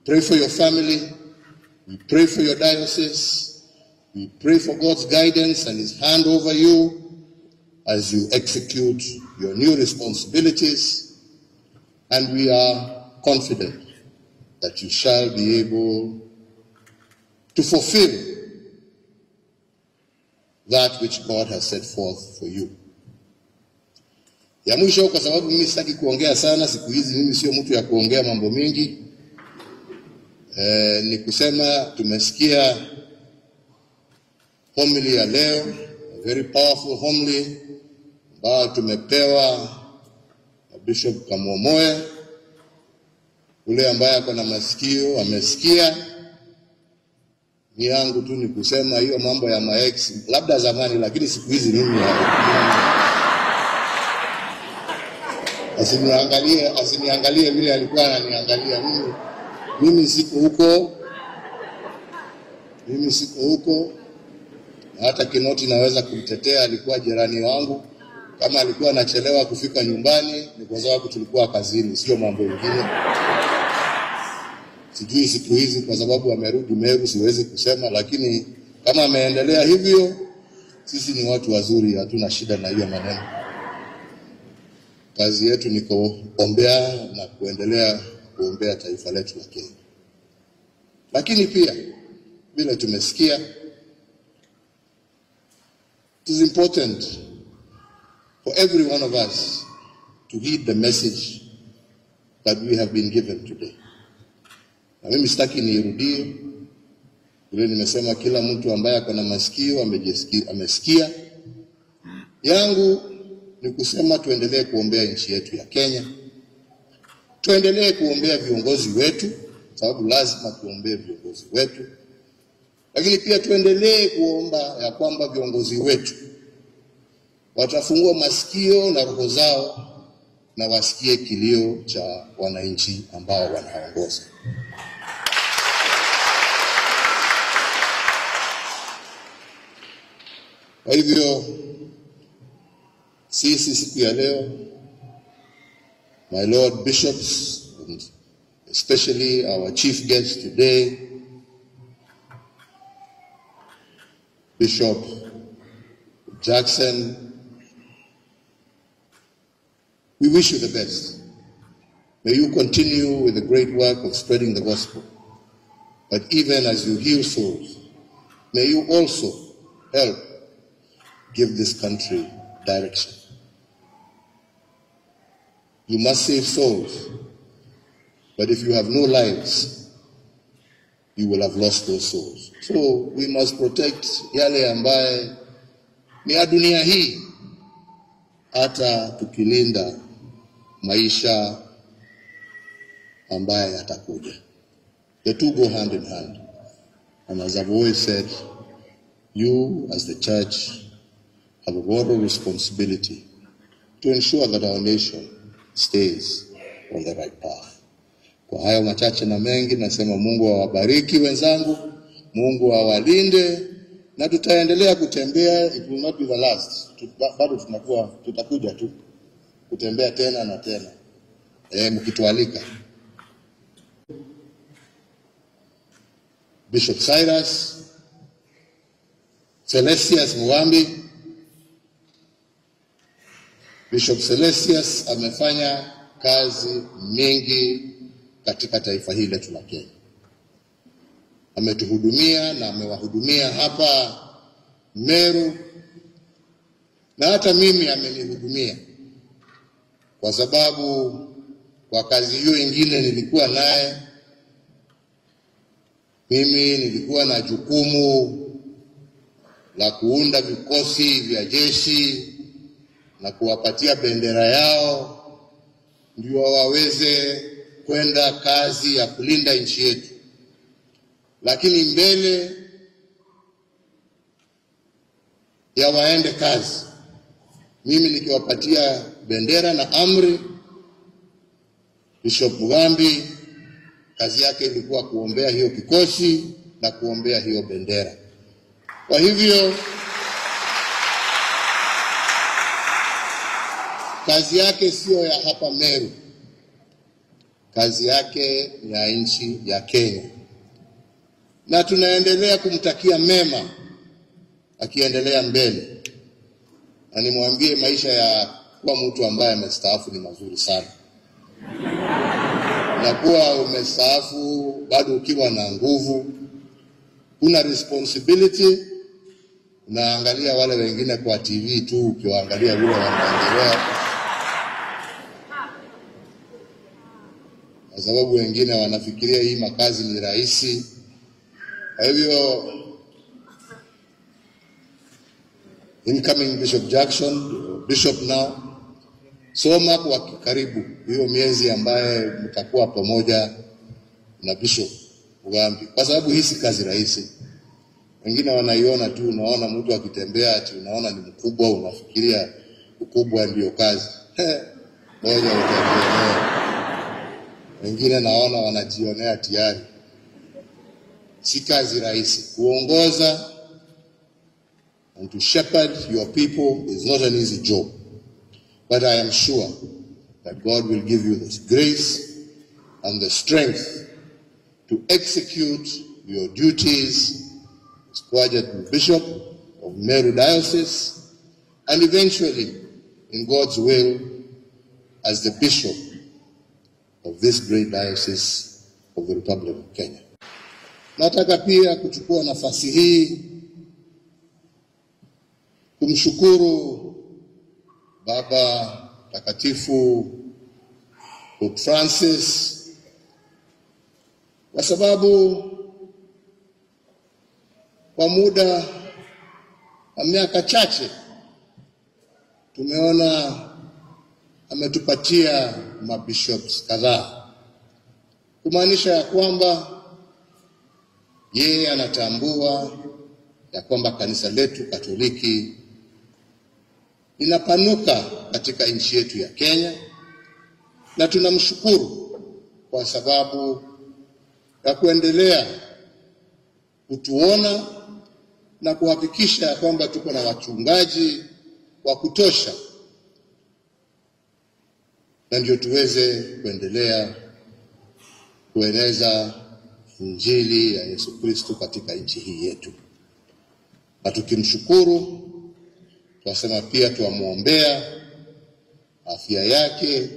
pray for your family, we pray for your diocese, we pray for God's guidance and His hand over you as you execute your new responsibilities, and we are confident that you shall be able to fulfill that which God has set forth for you. Ya mwisho, kwa sababu mimi sitaki kuongea sana siku hizi, mimi sio mtu ya kuongea mambo mingi. Ni kusema tumesikia homily ya leo, a very powerful homily ambayo tumepewa na Bishop Kamomoe. Ule ambaye ako na masikio amesikia. Ni yangu tu ni kusema hiyo mambo ya maex labda zamani, lakini siku hizi mimi asiniangalie vile alikuwa ananiangalia mimi. Mimi siko huko. Mimi siko huko. Hata Kinoti naweza kumtetea, alikuwa jirani wangu. Kama alikuwa anachelewa kufika nyumbani ni kwa sababu tulikuwa kazini, sio mambo mengine. Sijui siku hizi kwa sababu amerudi Meru siwezi kusema, lakini kama ameendelea hivyo, sisi ni watu wazuri, hatuna shida na hiyo maneno. Kazi yetu ni kuombea na kuendelea kuombea taifa letu la Kenya. Lakini pia vile tumesikia, it is important for every one of us to heed the message that we have been given today. Na mimi sitaki niirudie vile nimesema, kila mtu ambaye ako na masikio amesikia. Yangu ni kusema tuendelee kuombea nchi yetu ya Kenya. Tuendelee kuombea viongozi wetu, sababu lazima tuombee viongozi wetu. Lakini pia tuendelee kuomba ya kwamba viongozi wetu watafungua masikio na roho zao na wasikie kilio cha wananchi ambao wanaongoza. Kwa hivyo sisi siku ya leo, my Lord Bishops, and especially our chief guest today, Bishop Jackson, we wish you the best. May you continue with the great work of spreading the gospel. But even as you heal souls, may you also help give this country direction. You must save souls, but if you have no lives, you will have lost those souls. So we must protect yale ambaye ni ya dunia hii, hata tukilinda maisha ambaye yatakuja. The two go hand in hand. And as I've always said, you as the church have a moral responsibility to ensure that our nation stays on the right path. Kwa hayo machache na mengi, nasema Mungu awabariki wenzangu, Mungu awalinde, na tutaendelea kutembea. It will not be the last. Bado tutakuja tu kutembea tena na tena, mkitualika. Bishop Cyrus, Celestius Mugambi. Bishop Celestius amefanya kazi mingi katika taifa hili letu la Kenya. Ametuhudumia na amewahudumia hapa Meru, na hata mimi amenihudumia, kwa sababu kwa kazi hiyo ingine nilikuwa naye, mimi nilikuwa na jukumu la kuunda vikosi vya jeshi na kuwapatia bendera yao ndio waweze kwenda kazi ya kulinda nchi yetu. Lakini mbele ya waende kazi, mimi nikiwapatia bendera na amri, Bishop Mugambi kazi yake ilikuwa kuombea hiyo kikosi na kuombea hiyo bendera. Kwa hivyo kazi yake sio ya hapa Meru. Kazi yake ni ya nchi ya Kenya, na tunaendelea kumtakia mema akiendelea mbele. Na nimwambie maisha ya kuwa mtu ambaye amestaafu ni mazuri sana, na kuwa umestaafu bado ukiwa na nguvu, una responsibility, unaangalia wale wengine kwa TV tu, ukiwaangalia vile wanaendelea, kwa sababu wengine wanafikiria hii makazi ni rahisi. Kwa hivyo incoming Bishop Jackson, Bishop now, soma kwa karibu hiyo miezi ambaye mtakuwa pamoja na Bishop Mugambi, kwa sababu hii si kazi rahisi. Wengine wanaiona tu, unaona mtu akitembea ati unaona ni mkubwa, unafikiria ukubwa ndio kazi. Moja utajionea. Wengine naona wanajionea tayari. Si kazi rahisi kuongoza, and to shepherd your people is not an easy job. But I am sure that God will give you this grace and the strength to execute your duties as Coadjutor Bishop of Meru Diocese, and eventually, in God's will, as the Bishop of this great diocese of the Republic of Kenya. Nataka pia kuchukua nafasi hii kumshukuru Baba Mtakatifu Pope Francis kwa sababu kwa muda wa miaka chache tumeona ametupatia mabishops kadhaa, kumaanisha ya kwamba yeye anatambua ya kwamba kanisa letu Katoliki linapanuka katika nchi yetu ya Kenya, na tunamshukuru kwa sababu ya kuendelea kutuona na kuhakikisha kwamba tuko na wachungaji wa kutosha, na ndio tuweze kuendelea kueneza Injili ya Yesu Kristo katika nchi hii yetu. Na tukimshukuru, tunasema pia tuamuombea afya yake